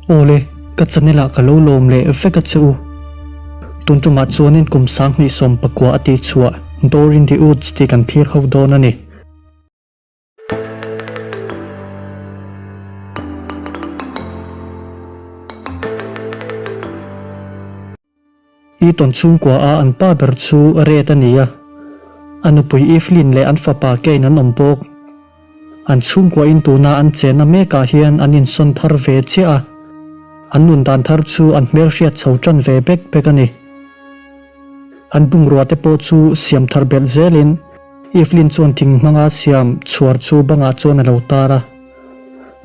Awle, ka channel ah ka lo lawm leh vek a che u. Tun tumah chuanin kum 2019 a tih chhuah Door in the Woods tih kan thlir ho dawn a ni. Eaton chhungkua a an pa ber chu Red a ni a, a nupui Evelyn leh an fapa Kane an awm bawk. An chhungkuain tuna an chenna mekah hian an insawn thar ve chiah a, an nun dan thar chu an hmelhriat chho tan ve bek bek a ni. An bungrua te pawh chu siam thar belh zelin Evelyn chuan thing hmanga siam chhuar chu bangah chuan a lo tar a,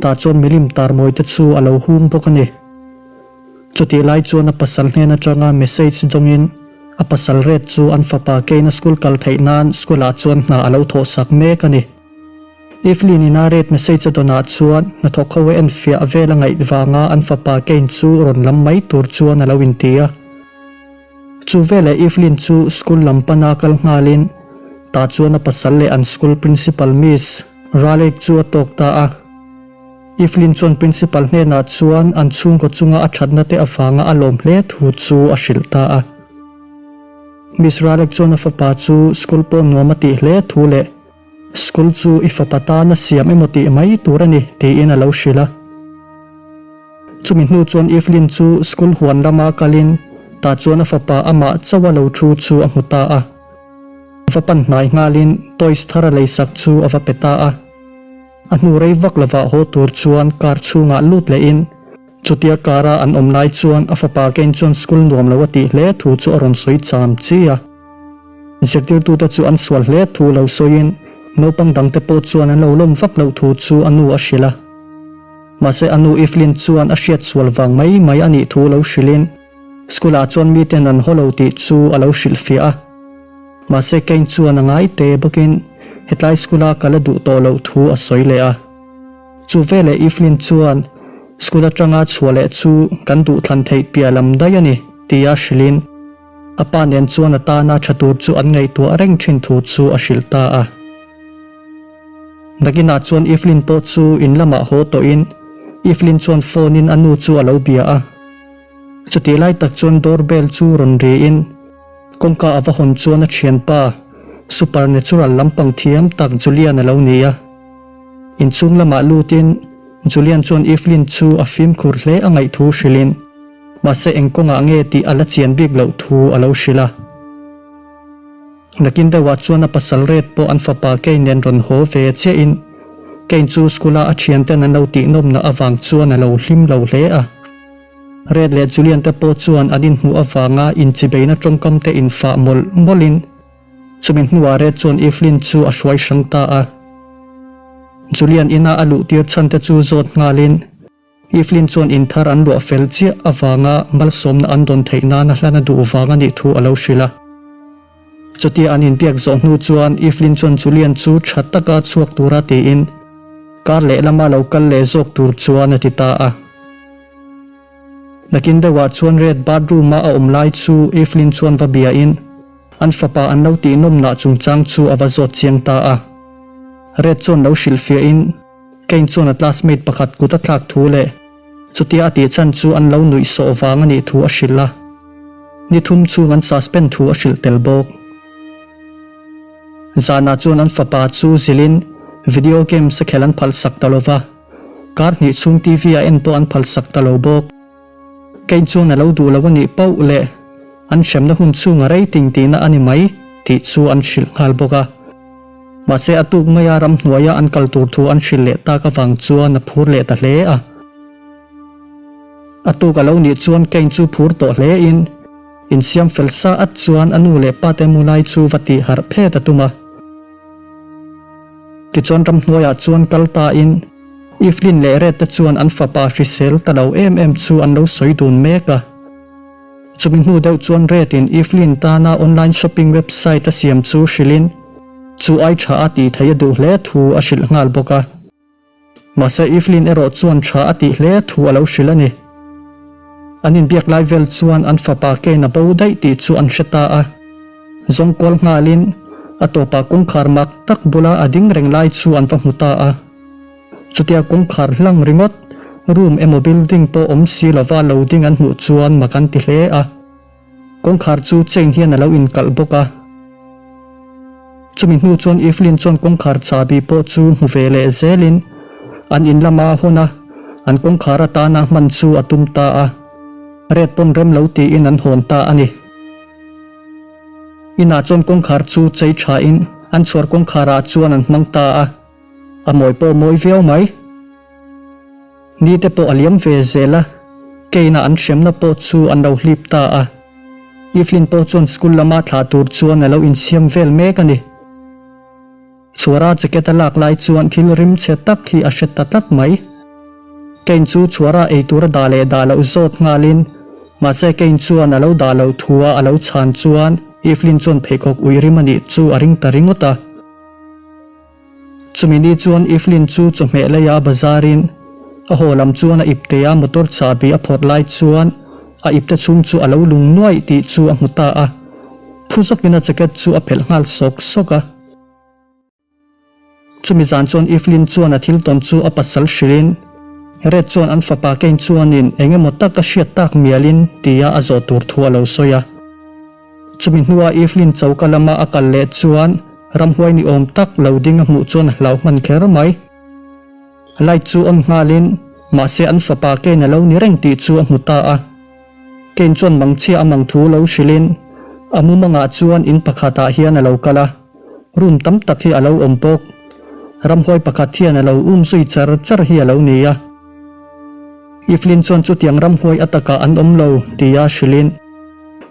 tah chuan milim tarmawi te chu a lo hung bawk a ni. Chutih lai chuan a pasal hnen atanga message dawngin a pasal Red chu an fapa Kane-a school kal theih nan school-ah chuan hna a lo thawhsak mek a ni. Evelyn ina Red message a dawnah chuan hnathawk ho a enfiah vel a ngaih vanga an fapa Kane chu rawn lam mai tur chuan a lo inti a. Chu veleh Evelyn chu school lam pana kal nghalin tah chuan a pasal leh an school principal Miss Raleigh chu a tawk ta a. Evelyn chuan principal hnenah chuan an chhungkaw chunga a thatna te avanga a lawm hle thu chu a hrilh ta a. Miss Ralek chuan a fapa chu school pawh nuam a tih hle thu leh school chu i fapa tan a siam emaw tih mai tur a ni tiin a lo hrilh a. Chumi hnu chuan Evelyn chu school huan lama kalin tah chuan a fapa amah chauh a lo thu chu a hmu ta a. Va pan hnai nghalin toys thar a leisak chu a va pe ta a. A hnu rei vak lovah haw tur chuan car chhungah lut lehin chutia car a an awm lai chuan a fapa Kane chuan school nuam lo a tih hle thu chu a rawn sawi cham chi a. Zirtirtute chu an sual hle thu lo sawiin naupang dangte pawh chuan an lo lawm vak loh thu chu a nu a hrilh a. Mahse a nu Evelyn chuan a hriat sual vang mai mai a nih thu lo hrilhin school ah chuan miten an haw lo tih chu a lo hrilhfiah a. Mahse Kane chuan a ngai te bawkin hetlai school a kal a duh tawh loh thu a sawi leh a. Chu veleh Evelyn chuan school atanga chhuah leh chu kan duh thlan theih piah lam daih a ni tia hrilhin a pa nen chuan a tana tha tur chu an ngaihtuah reng thin thu chu a hrilh ta a. Nakinah chuan Evelyn pawh chu in lamah haw tawhin Evelyn chuan phone in a nu chu a lo bia a. Chutih lai tak chuan door bell chu rawn riin Kawngka a va hawn chuan a thianpa, supernatural lampang thiam tak Julian a lo ni a. Inchhung lamah lutin Julian chuan Evelyn chu a fimkhur hle a ngaih thu hrilhin, mahse eng kawngah nge tih a la chian bik loh thu a lo hrilh a. Nakin deuhah chuan a pasal Red pawh an fapa Kane nen rawn haw ve chiahin Kane chu school-a a thianten an lo tihnawmna avang chuan a lo hlim lo hle a. Red leh Julian te pawh chuan an inhmuh avanga inchibeina tawngkam te infah mawlh mawlhin chumi hnuah Red chuan Evelyn chu a hruai hrang ta a. Julian ina a luh tir chhan te chu zawt nghalin Evelyn chuan in thar an luah fel chiah avanga malsawmna an dawn theih nana hlan a duh vang a nih thu a lo hrilh a. Chutia an inbiak zawh hnu chuan Evelyn chuan Julian chu tha taka chhuak tura tiin kar lehlama lo kal leh zawk tur chuan a ti ta a. Nakin deuhah chuan Red bathroom-a a awm lai chu Evelyn chuan va biain an fapa an lo tihnawmnah chungchang chu a va zawt chiang ta a. Red chuan lo hrilhfiahin Kane chuan a classmate pakhat kut a thlak thu leh chutia a tih chhan chu an lo nuih sawh vang a nih thu a hrilh a. Ni thum chhung an suspend thu a hrilh tel bawk. Zanah chuan an fapa chu zilhin video games a khelh an phalsak ta lo va. Kar hnih chhung TV a en pawh an phalsak ta lo bawk. Kane chuan a lo duh lo a nih pauh leh an hremna hun chhunga rating tihna a ni mai tih chu an hrilh nghal bawk a. Mahse a tuk maia ramhnuaia an kal tur thu an hrilh leh tak avang chuan a phur leh ta hle a. A tuk a lo nih chuan Kane chu phur tawh hle in insiam fel sa at chuan a nu leh pa te mu lai chu va tih harh phet a tum a. Tichuan ramhnuaiah chuan kal ta in Evelyn leh Red te chuan an fapa hrisel ta lo em em chu an lo sawi dun mek a. Chumi hnu deuh chuan Red in Evelyn tana online shopping website a siam chu hrilhin chu ai tha a tih theih a duh hle thu a hrilh nghal bawk a. Mahse Evelyn erawh chuan tha a tih hle thu a lo hrilh a ni. An inbiak lai vel chuan an fapa Kane a bo daih tih chu an hre ta a. Zawng kual nghalin a tawpah kawngkhar mak tak bula a ding reng lai chu an va hmu ta a. Chutia kawngkhar hlang ringawt. Room emaw building pawh awm si lova lo ding an hmuh chuan mak an ti hle a. Kawngkhar chu chain hian a lo inkalh bawk a. Chumi hnu chuan Evelyn chuan kawngkhar chahbi pawh chu hmu ve leh zelin an in lama hawn a, an kawngkhar atana hman chu a tum ta a. Red pawn rem lo tiin an hawn ta a ni. Inah chuan kawngkhar chu chei thain an chhuar kawngkharah chuan an hmang ta a, a mawi pawh mawi viau mai. Ni te pawh a liam ve zel a, Kane-a an hremna pawh chu an lo hlip ta a. Evelyn pawh chuan school lama thlah tur chuan a lo insiam vel mek a ni. Chhuara jacket a lak lai chuan thil rim chhe tak hi a hre ta tlat mai. Kane chu chhuara ei tur a dah leh dah loh zawt nghalin, mahse Kane chuan a lo dah loh thua a lo chhan chuan Evelyn chuan pheikhawk ui rim a nih chu a ring ta ringawt a. Chumi ni chuan Evelyn chu chawhmeh leia bazarin a haw lam chuan a iptea motor chahbi a phawrh lai chuan a ipte chhung chu a lo lung nuaih tih chu a hmu ta a, phu zawkin a jacket chu a phelh nghal sawk sawk a. Chumi zan chuan Evelyn chuan a thil tawn chu a pasal hrilhin Red chuan an fapa Kane chuanin eng emaw tak a hriat tak mialin tia a zawh tur thu a lo sawi a. Chumi hnua Evelyn choka lama a kal leh chuan ramhuai ni awm tak lo ding a hmuh chuan a hlau hman kher mai. Light chu on nghalin mahse an fapa Kane a lo ni reng tih chu a hmu ta a. Kane chuan mangchhia a mang thu lo hrilhin a mumangah chuan in pakhatah hian a lo kal a, room tam tak hi a lo awm bawk. Ramhuai pakhat hian a lo um zui char char hi a lo ni a. Evelyn chuan chutiang ramhuai a takah an awm lo tia hrilhin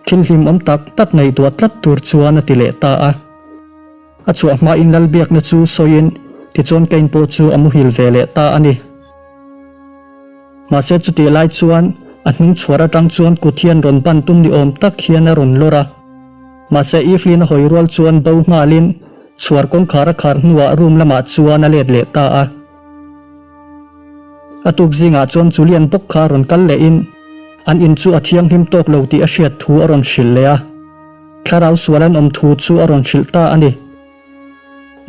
Thil hlimawm tak tak ngaihtuah tlat tur chuan a ti leh ta a. A chhuah hmain Lalbiakna chu sawiin tichuan Cain pawh chu a muhil ve leh ta a ni. Mahse chutih lai chuan a hnung chhuar atang chuan kut hian rawn ban tum ni awm tak hian a rawn lawr a. Mahse Evelyn a hawi rual chuan bo nghalin chhuar kawngkhar a khar hnuah room lamah chuan a let leh ta a. A tuk zingah chuan Julian bawk kha rawn kal lehin an in chu a thianghlim tawk lo tih a hriat thu a rawn hrilh leh a, thlarau sual an awm thu chu a rawn hrilh ta a ni.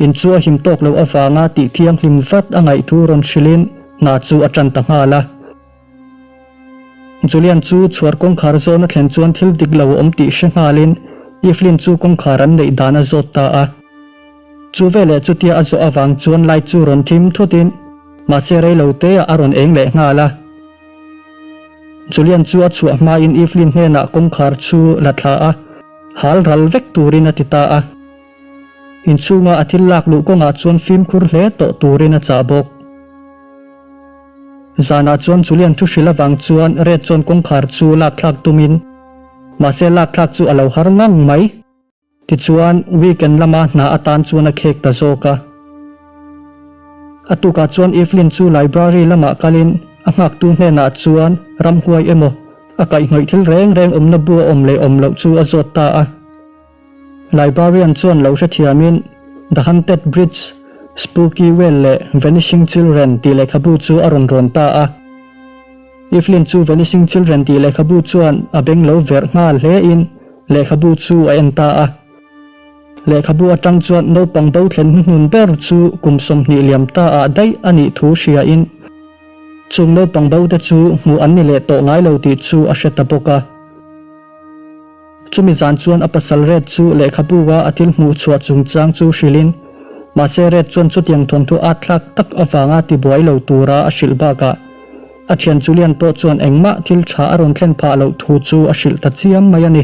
In chu a him tawk loh avanga tih thianghlim vat a ngaih thu rawn hrilhin hna chu a tan ta nghal a. Julian chu chhuar kawngkhar zawn a thlen chuan thil dik lo a awm tih hre nghalin Evelyn chu kawngkhar an neih dan a zawt ta a. Chu veleh chutia a zawh avang chuan light chu rawn thim thutin mahse reilo te ah a rawn eng leh nghal a. Julian chu a chhuah hmain Evelyn hnenah kawngkhar chu la thla a, hal ral vek turin a ti ta a. Inchhunga a thil lak luh kawngah chuan fimkhur hle tawh turin a chah bawk. Zanah chuan Julian thu hrilh avang chuan Red chuan kawngkhar chu lak thlak tumin mahse lak thlak chu a lo har ngang mai. Tichuan, weekend lama hna atan chuan a khek ta zawk a. A tukah chuan Evelyn chu library lamah kalin a nghaktu hnenah chuan ramhuai emaw a kaihhnawih thil reng reng awmna bu a awm leh awm loh chu a zawt ta a. Librarian chuan lo hrethiamin The Haunted Bridge, Spooky Well leh Vanishing Children tih lehkhabu chu a rawn rawn ta a. Evelyn chu Vanishing Children tih lehkhabu chuan a beng lo verh nghal hlein Lehkhabu chu a en ta a. Lehkhabu atang chuan naupang bo thlen hnuhnun ber chu kum 20 liam ta ah daih a nih thu hriain chung naupang bo te chu hmuh an ni leh tawh ngai lo tih chu a hre ta bawk a. Chumi zan chuan a pasal Red chu lehkhabu a a thil hmuh chhuah chungchang chu hrilhin mahse Red chuan chutiang thawnthu at thlak tak avanga tibuai lo tura a hrilh bakah A thian Julian pawh chuan engmah thil tha a rawn thlen phah loh thu chu a hrilh ta chiam mai a ni.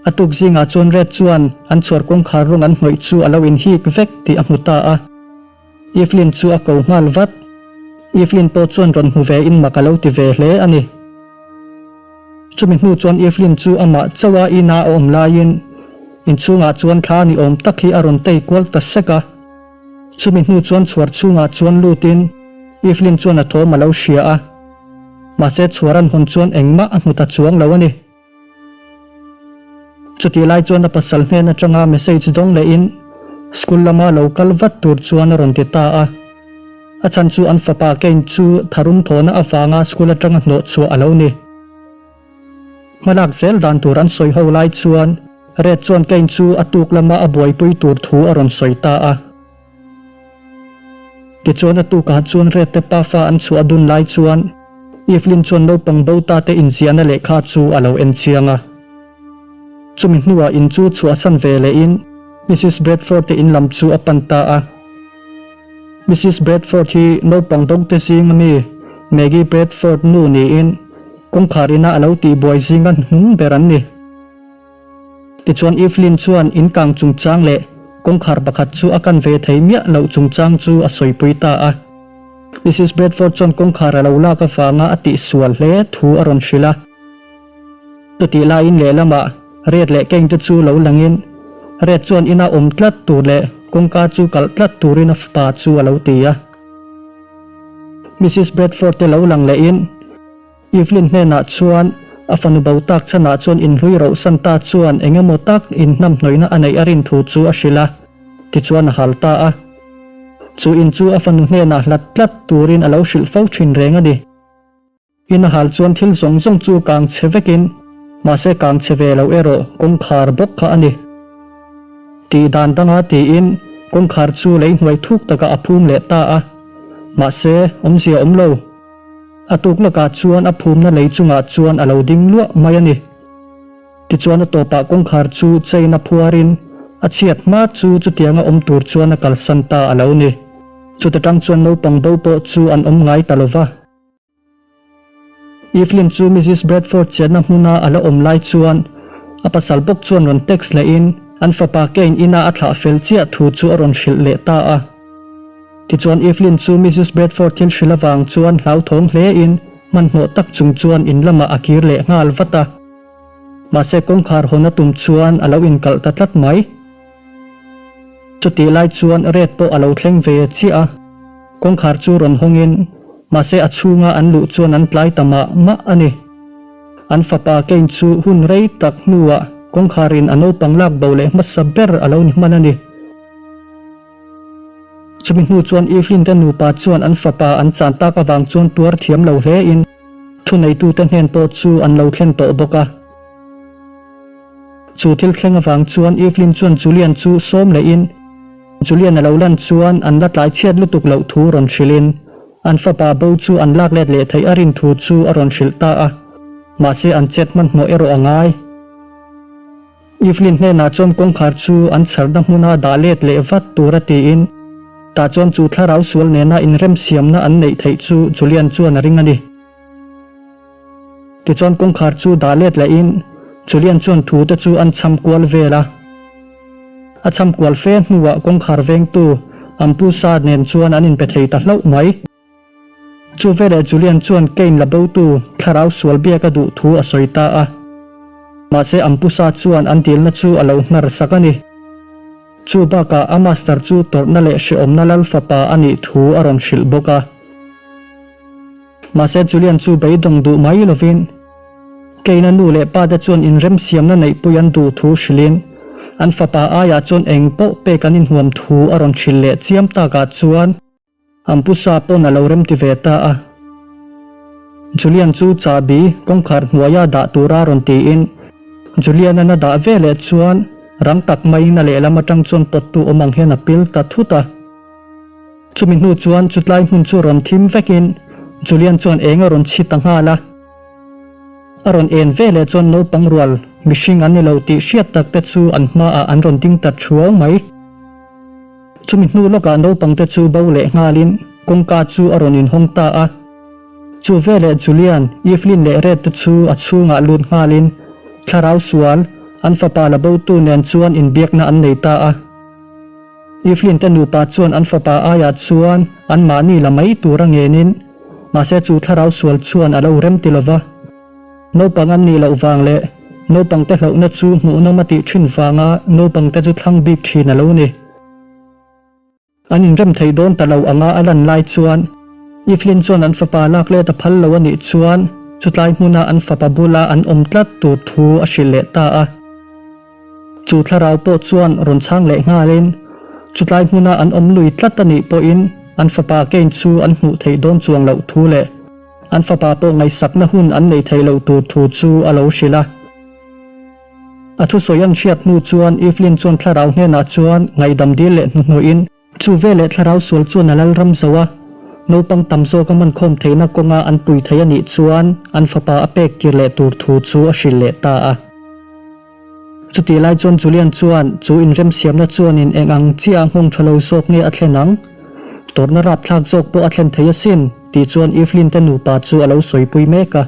A tuk zingah chuan Red chuan an chhuar kawngkhar rawng an hnawih chu a lo inhik vek tih a hmu ta a. Evelyn chu a ko nghal vat. Evelyn pawh chuan rawn hmu ve in mak a lo ti ve hle a ni. Chumi hnu chuan Evelyn chu amah chauh a ina a awm laiin inchhungah chuan thla ni awm tak hi a rawn tei kual ta sek a. Chumi hnu chuan chhuar chhungah chuan lutin Evelyn chuan a thawm a lo hria a, mahse chhuar an hawn chuan engmah a hmu ta chuang lo a ni. Chutih lai chuan a pasal hnen atanga message dawng lehin school lama lo kal vat tur chuan a rawn ti ta a. A chhan chu an fapa Kane chu tharum thawhna avanga school atanga hnawh chhuah a lo ni. Hmalak zel dan tur an sawi ho lai chuan Red chuan Kane chu a tuk lama a buaipui tur thu a rawn sawi ta a. Tichuan a tukah chuan Red te pafa an chhuah dun lai chuan Evelyn chuan naupang bo ta te inziahna lehkha chu a lo en chiang a. Chumi hnuah in chu chhuahsan ve lehin Missus Bradford te in lam chu a pan ta a. Missus Bradford hi naupang bo te zing ami Maggie Bradford nu niin kawngkhar ina a lo tihbuai zinga hnung ber an ni. Tichuan Evelyn chuan in kang chungchang leh kawngkhar pakhat chu a kan ve thei miah loh chungchang chu a sawipui ta a. Missus Bradford chuan kawngkhar a lo lak avanga a tihsual hle thu a rawn hrilh a. Chutih laiin lehlamah Red leh Kane te chu lo langin Red chuan ina awm tlat tur leh kawngka chu kalh tlat turin a fapa chu a lo ti a. Missus Bradford te lo lang lehin Evelyn hnenah chuan a fanu bo tak chhanah chuan inhlui roh san ta chuan eng emaw tak inhnamhnawihna a neih a rin thu chu a hrilh a, tichuan a hal ta a. Chu in chu a fanu hnenah hlat tlat turin a lo hrilh fo thin reng a ni. In a hal chuan thil zawng zawng chu kang chhe vekin, mahse kang chhe ve lo erawh kawngkhar bawk kha a ni. Tih dan danga tiin kawngkhar chu lei hnuai thuk takah a phum leh ta a, mahse awmzia awm lo. A tuk lakah chuan a phumna lei chungah chuan a lo ding luah mai a ni. Tichuan a tawpah kawngkhar chu chain a phuarin a chhiat hma chu chutianga awm tur chuan a kalsan ta a lo ni. Chuta tang chuan naupang bo pawh chu an awm ngai ta lo va. Evelyn chu Missus Bradford chenna hmuna a la awm lai chuan a pasal bawk chuan rawn text lehin an fapa Kane ina a thlah fel chiah thu chu a rawn hrilh leh ta a. Tichuan Evelyn chu Missus Bradford thil hrilh avang chuan hlauthawng hlein hmanhmawh tak chung chuan in lamah a kir leh nghal vat a. Mahse kawngkhar hawn a tum chuan a lo inkalh ta tlat mai. Chutih lai chuan Red pawh a lo thleng ve chiah a, kawngkhar chu rawn hawngin mahse a chhunga an luh chuan an tlai ta mah mah a ni. An fapa Kane chu hun rei tak hnuah kawngkharin a naupang lak bo leh hmasa ber a lo ni hman a ni. Chumi hnu chuan Evelyn te nupa chuan an fapa an chan tak avang chuan tuar thiam lo hlein thuneitute hnen pawh chu an lo thlen tawh bawk a. Chu thil thleng avang chuan Evelyn chuan Julian chu sawm lehin Julian a lo lan chuan an la tlai chhiat lutuk loh thu rawn hrilhin an fapa bo chu an lak let leh theih a rin thu chu a rawn hrilh ta a, mahse an chet hmanhmawh erawh a ngai. Evelyn hnenah chuan kawngkhar chu an chharna hmuna dah let leh vat tur a tiin tah chuan chu thlarau sual nena inremsiamna an neih theih chu Julian chuan a ring a ni. Tichuan kawngkhar chu dah let lehin Julian chuan thu te chu an cham kual vel a. A cham kual fe hnuah kawngkhar vengtu Ampusa nen chuan an inpe thei ta hlauh mai. Chu veleh Julian chuan Cain la botu thlarau sual biak a duh thu a sawi ta a. Mahse Ampusa chuan an dilna chu a lo hnar sak a ni. Chu bakah a master chu tawrhna leh hrehawmna lal fapa a nih thu a rawn hrilh bawk a. Mahse Julian chu beidawng duh mai lovin Cain-a nu leh pa te chuan inremsiamna neihpui an duh thu hrilhin an fapa aiah chuan eng pawh pek an inhuam thu a rawn hrilh leh chiam takah chuan Ampusa pawn a lo remti ve ta a. Julian chu chahbi kawngkhar hnuaia dah tura rawn tiin Julian-a'n a dah ve leh chuan rang tak maiin a lehlam atang chuan pawttu awm ang hian a pil ta thut a. Chumi hnu chuan chutlai hmun chu rawn thim vekin Julian chuan eng a rawn chhi ta nghal a. A rawn en ve leh chuan naupang rual mihring an ni lo tih hriat tak te chu an hmaah an rawn ding ta thuau mai. Chumi hnu lawkah naupang te chu bo leh nghalin kawngka chu a rawn inhawng ta a. Chu veleh Julian, Evelyn leh Red te chu a chhungah lut nghalin thlarau sual, an fapa la botu nen chuan inbiakna an nei ta a. Evelyn te nupa chuan an fapa aiah chuan anmahni la mai tur a ngenin, mahse chu thlarau sual chuan a lo rem ti lova. Naupang an nih loh vang leh naupang te hlauhna chu hmuhnawm a tih thin vanga naupang te chu thlang bik thin a lo ni. An inrem thei dawn ta lo anga a lan lai chuan Evelyn chuan an fapa lak let a phal lo a nih chuan chutlai hmuna an fapa bula an awm tlat tur thu a hrilh leh ta a. Chu thlarau pawh chuan rawn chhang leh nghalin chutlai hmuna an awm lui tlat a nih pawhin an fapa Cain chu an hmuh theih dawn chuang loh thu leh An fapa pawh ngaihsakna hun an neih theih loh tur thu chu a lo hrilh a. A thusawi an hriat hnu chuan Evelyn chuan thlarau hnenah chuan ngaihdam dil leh hnuhnuhin. Chu veleh thlarau sual chuan a lal ram zo a, naupang tam zawk a man khawm theihna kawnga an pui thei a nih chuan an fapa a pek kir leh tur thu chu a hrilh leh ta a. Chutih lai chuan Julian chuan chu inremsiamna chuanin eng ang chiah nghawng tha lo zawk nge a thlen ang? Tawrhna rapthlak zawk pawh a thlen thei asin, tih chuan Evelyn te nupa chu a lo sawipui mek a.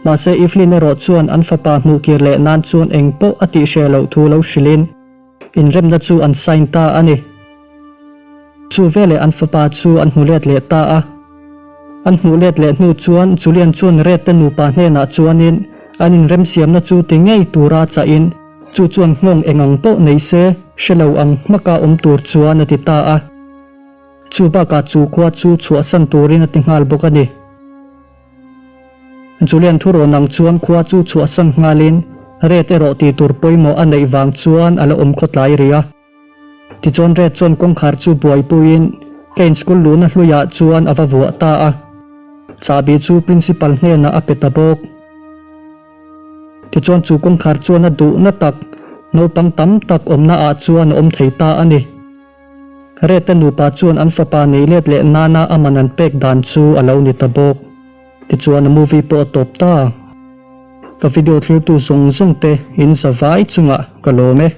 Mahse Evelyn erawh chuan an fapa hmuh kir leh nan chuan eng pawh a tih hreh loh thu lo hrilhin inremna chu an sign ta a ni. Chu veleh an fapa chu an hmu let leh ta a. An hmuh let leh hnu chuan Julian chuan Red te nupa hnenah chuanin an inremsiamna chu ti ngei tura chahin chu chuan nghawng eng ang pawh nei se hre lo ang hmaka awm tur chuan a ti ta a. Chu bakah chu khua chu chhuahsan turin a ti nghal bawk a ni. Julian thurawn ang chuan khua chu chhuahsan nghalin Red erawh tih tur pawimawh a neih vang chuan a la awm khawtlai rih a. Tichuan Red chuan kawngkhar chu buaipuiin Kane school luhna hluiah chuan a va vuah ta a. Chahbi chu principal hnenah a pe ta bawk. Tichuan chu kawngkhar chuan a duhna tak naupang tam tak awmna ah chuan a awm thei ta a ni. Red te nupa chuan an fapa nei let leh nana a man an pek dan chu a lo ni ta bawk. Tichuan a movie pawh a tawp ta. Ka video thlirtu zawng zawng te in za vai chungah ka lawm e.